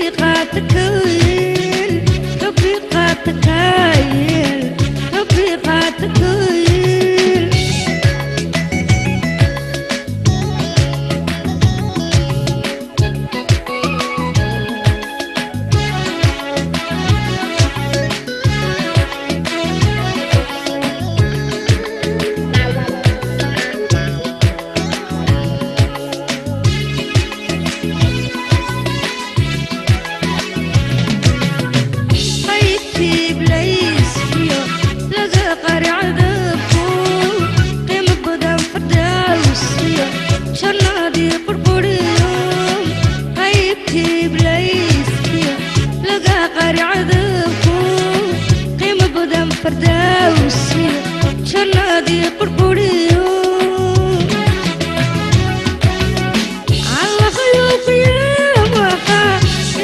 قاتكيل ربي قاتكايل ربي قاتكيل. qaybtii blayskiyo laga qaricadabku qiimo badan fardawsiyo jannadii qurquriyo. Qaybtii blayskiyo laga qaricadabku qiimo badan fardawsiyo jannadii qurquriyo.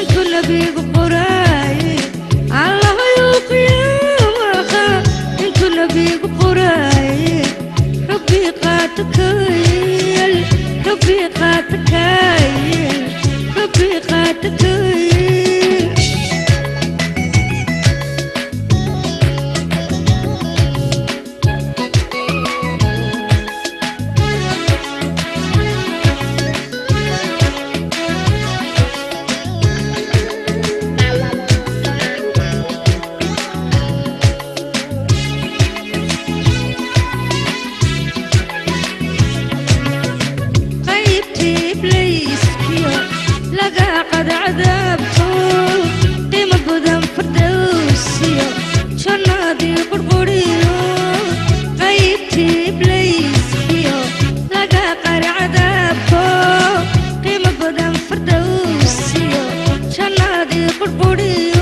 Intuu nabigu qoraaye, allahyuqiyaamaha intuu nabigu qoraaye, rabbi qaatakayel rabbi qaatakayel rabbi qaatakayel. Qaybtii blayskiyo laga qadcadaabto qiimo badan fardowsiyo jannadii qurquriyo. Qaybtii blayskiyo laga qarcadaabko qiimo badan fardowsiyo jannadii qurquriyo.